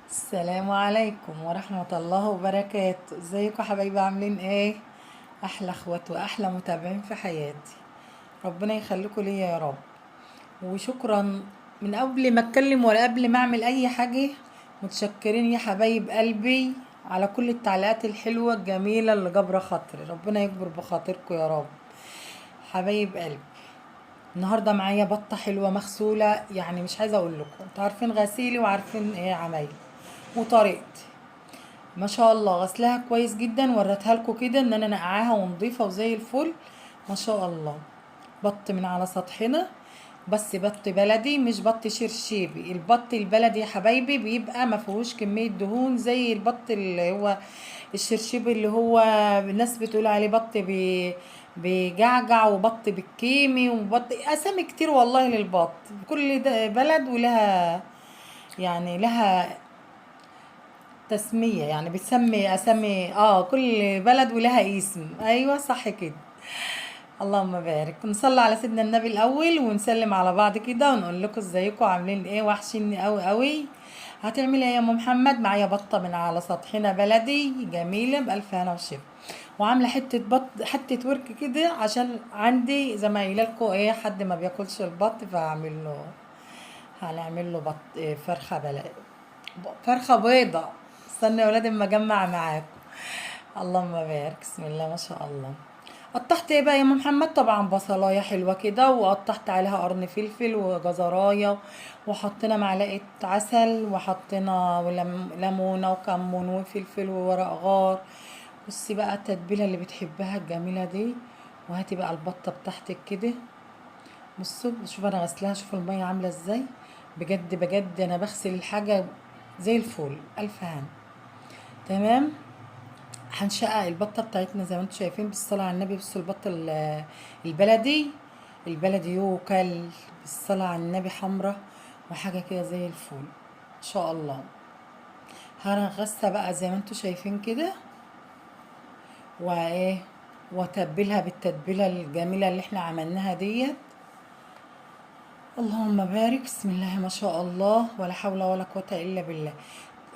السلام عليكم ورحمة الله وبركاته. ازيكم حبايبي؟ عاملين ايه؟ احلى اخوات واحلى متابعين في حياتي، ربنا يخليكم ليا يا رب. وشكرا من قبل ما اتكلم ولا قبل ما اعمل اي حاجة، متشكرين يا حبايب قلبي على كل التعليقات الحلوة الجميلة اللي جابرة خاطري، ربنا يكبر بخاطركم يا رب حبايب قلبي. النهارده معايا بطه حلوة مغسوله، يعني مش عايزه اقول لكم، انتوا عارفين غسيلي وعارفين ايه عمايلي وطريقتي، ما شاء الله غسلها كويس جدا، وريتها لكم كده ان انا نقعاها ونضيفه وزي الفل ما شاء الله. بط من على سطحنا، بس بط بلدي مش بط شرشيبي. البط البلدي يا حبايبي بيبقى ما فيهوش كمية دهون زي البط اللي هو الشرشيبي، اللي هو الناس بتقول عليه بط بجعجع وبط بالكيمي وبط، اسامي كتير والله للبط، كل ده بلد ولها يعني لها تسمية، يعني بتسمي اسامي، كل بلد ولها اسم. ايوه صح كده، اللهم بارك. نصلي على سيدنا النبي الاول ونسلم على بعض كده ونقول لكم ازيكم عاملين ايه، وحشيني قوي قوي. هتعملي ايه يا ام محمد؟ معايا بطه من على سطحنا بلدي جميلة بالف هنا وشفا، وعامله حتة بط حتة ورك كده عشان عندي زي ما قايله لكم ايه، حد ما بياكلش البط، فهعمل له هنعمل له بط إيه، فرخة بلدي، فرخة بيضة. استنوا يا ولاد اما اجمع معاكم. اللهم بارك، بسم الله ما شاء الله. قطعت ايه بقى يا ام محمد؟ طبعا بصلايه حلوة كده، وقطعت عليها قرن فلفل وجزرايه، وحطينا معلقه عسل، وحطينا ليمونه وكمون وفلفل وورق غار. بصي بقى التتبيله اللي بتحبها الجميلة دي، وهاتي بقى البطة بتاعتك كده. بصوا شوفوا انا غسلاها، شوفوا المية عامله ازاي، بجد بجد انا بغسل الحاجة زي الفل، الف هنا. تمام، هنشقق البطة بتاعتنا زي ما انتم شايفين بالصلاة على النبي. بصوا البطة البلدي، البلدي يوكل بالصلاة على النبي، حمرة وحاجه كده زي الفل ان شاء الله. هنغسها بقى زي ما انتم شايفين كده، وايه، واتبلها بالتتبيله الجميلة اللي احنا عملناها ديت. اللهم بارك، بسم الله ما شاء الله، ولا حول ولا قوة الا بالله.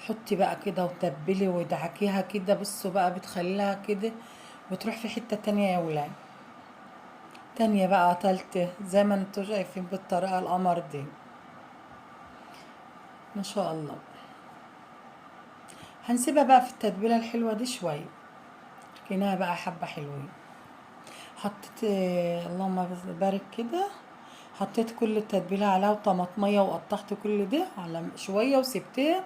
حطي بقى كده وتبلي وادعكيها كده، بصوا بقى بتخليها كده بتروح في حتة تانية يا ولاد، تانية بقى تالتة زي ما انتوا شايفين بالطريقة القمر دي ما شاء الله. هنسيبها بقى في التتبيلة الحلوة دي شوية، ركناها بقى حبة حلوين. حطيت اللهم بارك كده، حطيت كل التتبيلة عليها وطماطمية، وقطعت كل ده على شوية وسبتها.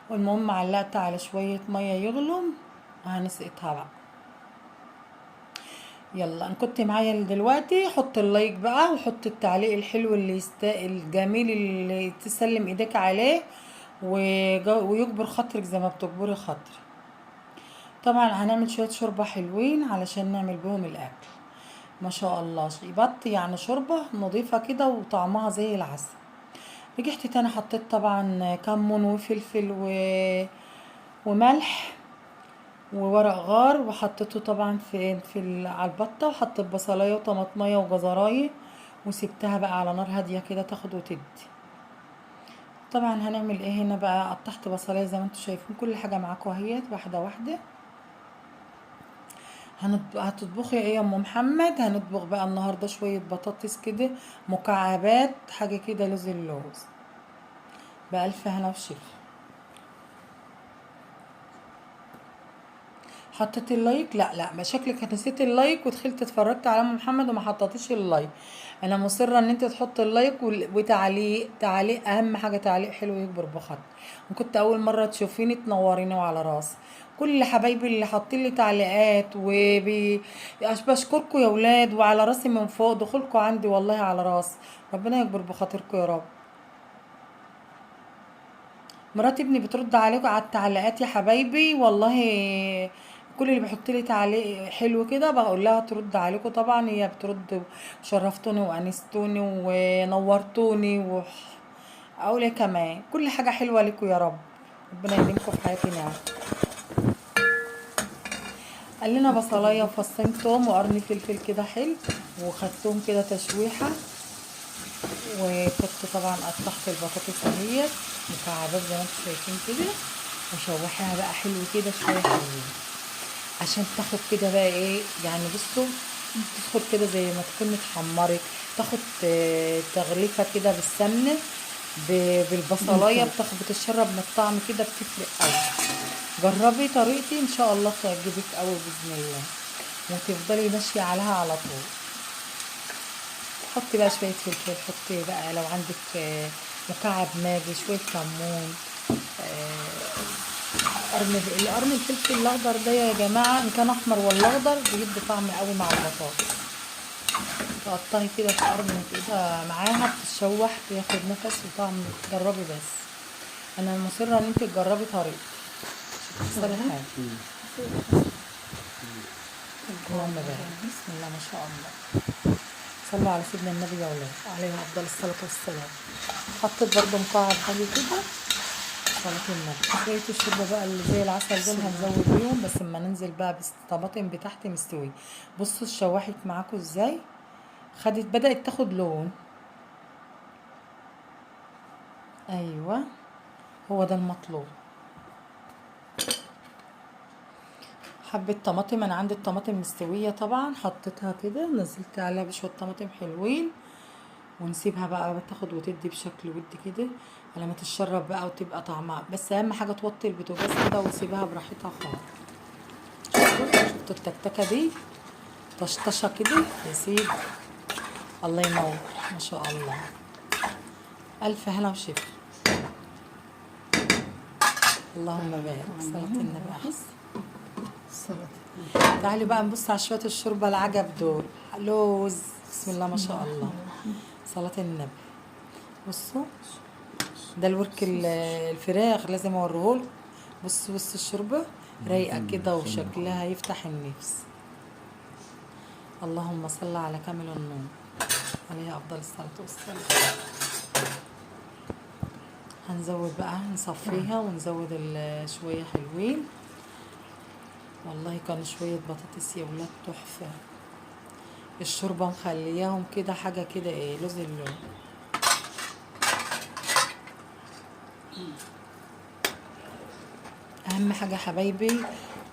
والمهم علقت على شوية مية يغلوا وهنسقطها بقى. يلا ان كنت معايا دلوقتي حط ال like بقى، وحط التعليق الحلو اللي الجميل اللي تسلم ايديك عليه، ويجبر خاطرك زي ما بتجبري خاطري. طبعا هنعمل شوية شوربة حلوين علشان نعمل بهم الاكل ما شاء الله. بط يعني شوربة نظيفة كده وطعمها زي العسل. رجعت تاني حطيت طبعا كمون وفلفل وملح وورق غار، وحطيته طبعا في على البطة، وحطيت بصلايه وطماطميه وجزرايه، وسبتها بقى على نار هادية كده تاخد وتدي. طبعا هنعمل ايه هنا بقى؟ قطعت بصلايه زي ما انتم شايفين، كل حاجة معاكم اهيت واحدة واحدة. هتطبخي ايه يا ام محمد؟ هنطبخ بقى النهارده شوية بطاطس كده مكعبات، حاجة كده لوز اللوز، بألف هنا وشفا. حطيت ال like؟ لا لا، ما شكلك نسيت ال like ودخلت اتفرجت على ام محمد وما حطيتيش ال like. انا مصرة ان انت تحط ال like وتعليق، تعليق اهم حاجة، تعليق حلو يكبر بخاطر. وكنت اول مرة تشوفيني تنوريني وعلى راسي. كل حبايبي اللي حاطين لي تعليقات بشكركم يا ولاد، وعلى راسي من فوق، دخولكم عندي والله على راسي، ربنا يكبر بخاطركم يا رب. مرات ابني بترد عليكم على التعليقات يا حبايبي، والله كل اللي بيحط لي تعليق حلو كده بقول لها ترد عليكم. طبعا هي بترد، شرفتوني وانستوني ونورتوني، اقول ايه كمان، كل حاجة حلوة لكم يا رب، ربنا يديمكم في حياتي نعم. قال لنا بصلايه وفصين توم وقرن فلفل كده حلو، وخدتهم كده تشويحه وكنت طبعا قطعت البطاطس اهي مكعبات زي ما انتم شايفين كده، وشوحيها بقى حلو كده شوية حلوين عشان تاخد كده بقى ايه يعني. بصوا تدخل كده زي ما تكون اتحمرت، تاخد تغليفه كده بالسمنه بالبصلايه، بتاخد بتتشرب من الطعم كده، بتفرق قوي. جربي طريقتي ان شاء الله تعجبك قوي باذن الله، وتفضلي ماشية عليها على طول. حطي بقى شوية فلفل، حطي بقى لو عندك مكعب ماجي، شوية كمون، القرن الفلفل الاخضر ده يا جماعة ان كان احمر ولا اخضر بيدي طعم قوي مع البطاطس. تقطعي كده في قرن كده معاها، بتتشوح بياخد نفس وطعم. جربي بس، انا مصرة ان انت تجربي طريقتي مش هتخسري حاجة. اللهم بارك، بسم الله ما شاء الله. صلوا على سيدنا النبي يا ولاد، عليه افضل الصلاة والسلام. حطيت برده مكعب حلو كده، صلاة النبي. شوية الشوربة بقى اللي زي العسل دول هنزود بيهم، بس اما ننزل بقى بالطماطم بتاعتي مستوية. بصوا اتشوحت معاكم ازاي، خدت بدأت تاخد لون. ايوه هو ده المطلوب. حبة طماطم، انا عندي الطماطم مستوية طبعا، حطيتها كده، نزلت عليها بشوية طماطم حلوين، ونسيبها بقى تاخد وتدي بشكل ودي كده على ما تتشرب بقى وتبقى طعمها. بس اهم حاجة توطي البوتاجاز كده وتسيبها براحتها خالص. شفتوا التكتكه دي طشطشه كده يا سيدي، الله ينور ما شاء الله، الف هنا وشفا، اللهم بارك. صلاة النبي احسن. تعالوا بقى نبص على شوية الشوربة العجب دول. لوز، بسم الله ما شاء الله، صلاة النبي. بصوا ده الورك الفراخ لازم اوريهولكم. بصوا بصوا الشوربة رايقة كده وشكلها يفتح النفس. اللهم صل على كامل النور، عليه افضل الصلاة والسلام. هنزود بقى، نصفيها ونزود شوية حلوين. والله كانوا شوية بطاطس يا ولاد تحفة، الشوربة مخلياهم كده حاجة كده ايه، لوز اللون. اهم حاجة حبايبي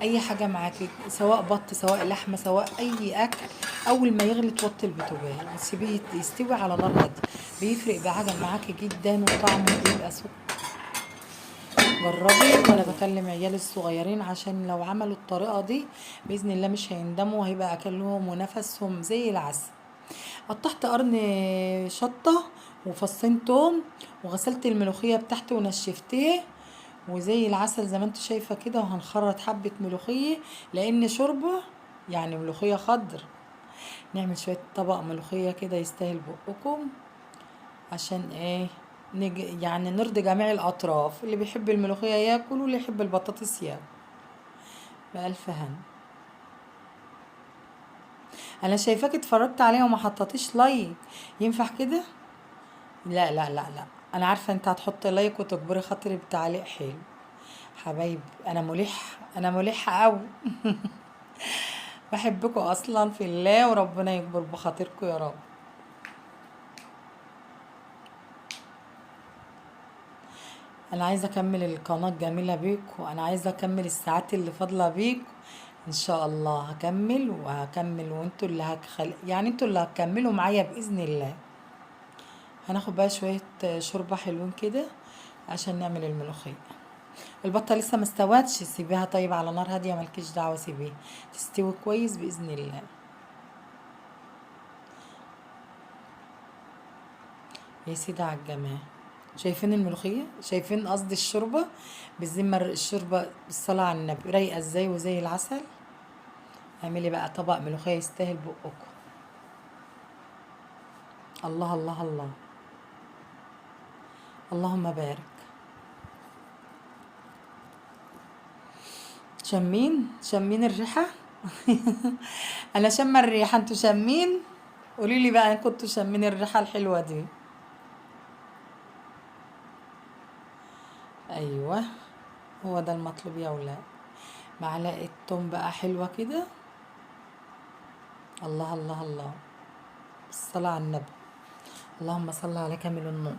اي حاجة معاكي، سواء بط سواء لحمه سواء اي اكل، اول ما يغلي توطي البوتاجاز وتسيبيه يستوي على نار هادية، بيفرق بعجل معاكي جدا وطعمه بيبقى سكر. جربي، وانا بكلم عيالي الصغيرين عشان لو عملوا الطريقة دي باذن الله مش هيندموا، وهيبقى اكلهم ونفسهم زي العسل. قطعت قرن شطه وفصين توم، وغسلت الملوخية بتاعتي ونشفتها وزي العسل زي ما انتوا شايفه كده. وهنخرط حبه ملوخية لان شوربة يعني ملوخية خضر، نعمل شوية طبق ملوخية كده يستاهل بقكم، عشان ايه يعني نرضي جميع الاطراف، اللي بيحب الملوخية ياكل واللي يحب البطاطس ياكل. بألف هنا. انا شايفاك اتفرجت عليها وما حطيتيش like، ينفع كده؟ لا لا لا لا، انا عارفه انت هتحط like وتجبري خاطري بتعليق حلو. حبايب انا ملح، انا ملحة قوي. بحبكم اصلا في الله، وربنا يكبر بخاطركم يا رب. انا عايزه اكمل القناة الجميلة بيكم، وانا عايزه اكمل الساعات اللي فاضلة بيكم ان شاء الله. هكمل وهكمل، وانتوا اللي يعني انتوا اللي هتكملوا معايا باذن الله. هناخد بقى شوية شوربة حلوين كده عشان نعمل الملوخية. البطة لسه ما استوتش، سيبيها طيب على نار هادية، مالكيش دعوه، سيبيها تستوي كويس باذن الله. يا سيدي على الجمال، شايفين الملوخية؟ شايفين قصدي الشوربة؟ بالذمه الشوربة بالصلاة على النبي رايقة ازاي وزي العسل. اعملي بقى طبق ملوخية يستاهل بقكم. الله الله الله، اللهم بارك. شمين شمين الريحة؟ انا شامة الريحة، انتوا شمين؟ قولي لي بقى كنتوا شمين الريحة الحلوة دي؟ ايوه هو ده المطلوب يا ولاد. معلقه توم بقى حلوة كده. الله الله الله، بالصلاة على النبي. اللهم صل على كامل النور.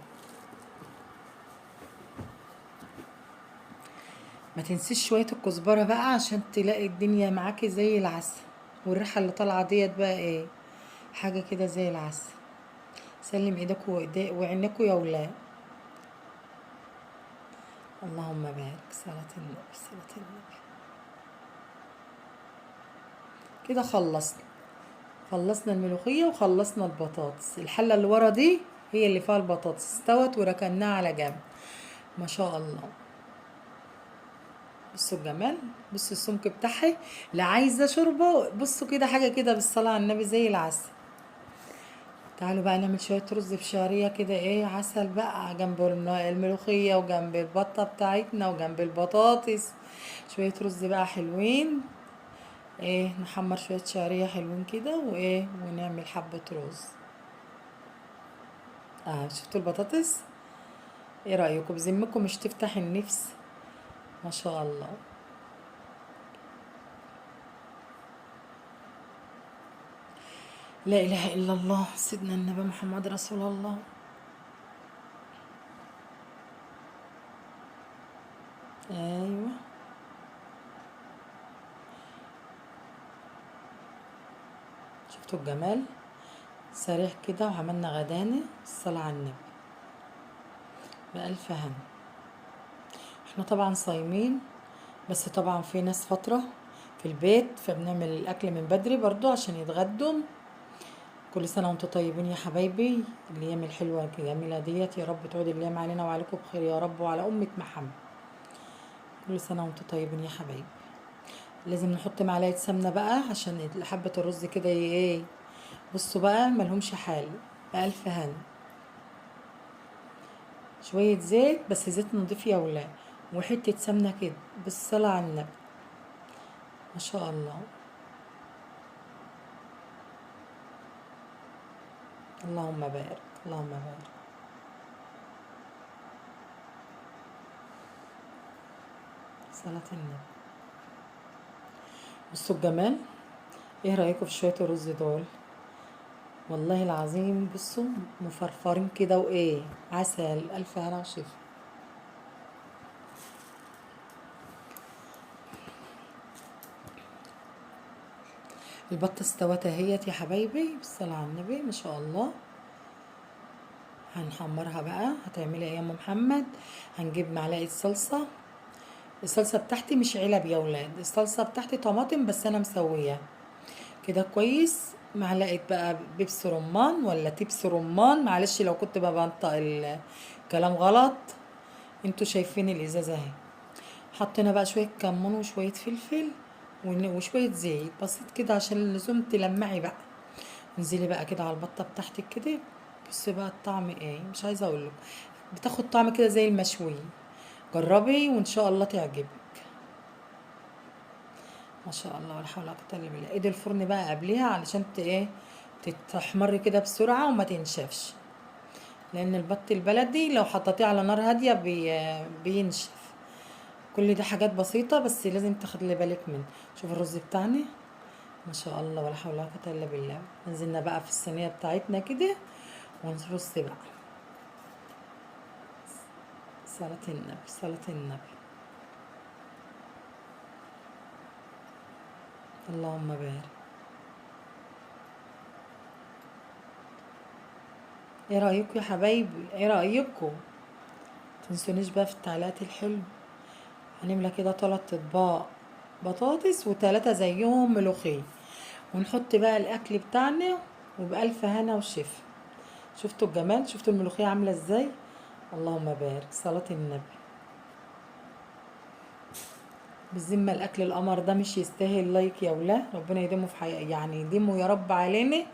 ما تنسيش شوية الكزبرة بقى عشان تلاقي الدنيا معاكي زي العسل، والريحة اللي طالعة ديت بقى ايه، حاجة كده زي العسل. سلم ايدكوا وعينكوا يا ولاد. اللهم بارك. صلاة النبي، صلاة النبي. كده خلصنا الملوخية وخلصنا البطاطس. الحلة اللي ورا دي هي اللي فيها البطاطس، استوت وركناها على جنب. ما شاء الله. بصوا الجمال، بصوا السمك بتاعها. لا عايزة شوربة، بصوا كده حاجة كده بالصلاة على النبي زي العسل. تعالوا بقى نعمل شوية رز بشعرية كده ايه، عسل بقى جنب الملوخية وجنب البطة بتاعتنا وجنب البطاطس. شوية رز بقى حلوين، ايه نحمر شوية شعرية حلوين كده وايه، ونعمل حبة رز. شفتوا البطاطس؟ ايه رأيكم؟ بذمكم مش تفتح النفس؟ ما شاء الله. لا إله إلا الله، سيدنا النبي محمد رسول الله. أيوة، شفتوا الجمال؟ سريع كده وعملنا غدانا. الصلاة على النبي بألف هنا. احنا طبعا صايمين، بس طبعا في ناس فترة في البيت، فبنعمل الأكل من بدري برضو عشان يتغدوا. كل سنة وانتم طيبين يا حبايبي. الأيام الحلوة الجميلة ديت يا رب تعود الأيام علينا وعليكم بخير يا رب، وعلى أمة محمد. كل سنة وانتم طيبين يا حبايبي. لازم نحط معلقة سمنة بقى عشان حبة الرز كده ايه. بصوا بقى ملهمش حال. بألف هنا. شوية زيت، بس زيت نضيف يا ولاد، وحتة سمنة كده بالصلاة على النبي. ما شاء الله. اللهم بارك، اللهم بارك. صلاة النبي. بصوا الجمال. ايه رأيكم في شوية الرز دول؟ والله العظيم بصوا مفرفرين كده وايه، عسل. ألف هنا وشفا. البطة استوت اهيت يا حبايبي بالصلاة على النبي. ما شاء الله. هنحمرها بقى. هتعملي ايه يا ام محمد؟ هنجيب معلقة صلصة. الصلصة بتاعتي مش علب يا ولاد، الصلصة بتاعتي طماطم بس انا مسوية كده كويس. معلقة بقى بيبس رمان ولا تبس رمان، معلش لو كنت بقى بنطق الكلام غلط، انتوا شايفين الازازة اهي. حطينا بقى شوية كمون وشوية فلفل وشوية زيت بسيط كده عشان اللزوم تلمعي بقى. انزلي بقى كده على البطة بتاعتك كده. بصي بقى الطعم ايه، مش عايزة اقولك، بتاخد طعم كده زي المشوي. جربي وان شاء الله تعجبك. ما شاء الله ولا حول ولا قوة الا بالله. ايد الفرن بقى قبليها علشان ايه تتحمري كده بسرعة وما تنشفش، لان البط البلدي لو حطيتيه على نار هادية بينشف. كل ده حاجات بسيطة بس لازم تاخدي بالك منه. شوف الرز بتاعنا ما شاء الله ولا حول ولا قوة الا بالله. نزلنا بقى في الصينية بتاعتنا كده ونرص بقى. صلاة النبي، صلاة النبي. اللهم بارك. ايه رأيكم يا حبايبي؟ ايه رأيكم؟ تنسونيش بقى في التعليقات الحلوة. هنملى كده 3 اطباق بطاطس و3 زيهم ملوخية، ونحط بقى الاكل بتاعنا، وبألف هنا وشفا. شفتوا الجمال؟ شفتوا الملوخية عاملة ازاي؟ اللهم بارك. صلاة النبي. بالذمة الاكل القمر ده مش يستاهل لايك يا ولاد؟ ربنا يديمه في حياة، يعني يديمه يا رب علينا،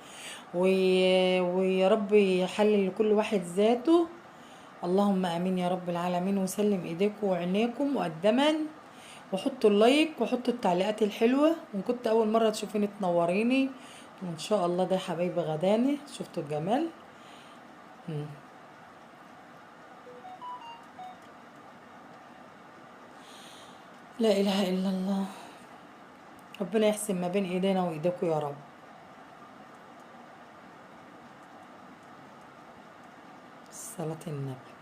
ويا رب يحلل لكل واحد ذاته. اللهم امين يا رب العالمين. وسلم ايديكم وعينيكم مقدما، وحطوا اللايك وحطوا التعليقات الحلوة. وان كنت اول مرة تشوفيني تنوريني، وان شاء الله ده يا حبايبي غداني. شفتوا الجمال؟ لا اله الا الله. ربنا يحسن ما بين ايدينا وايديكم يا رب. صلاة النبي.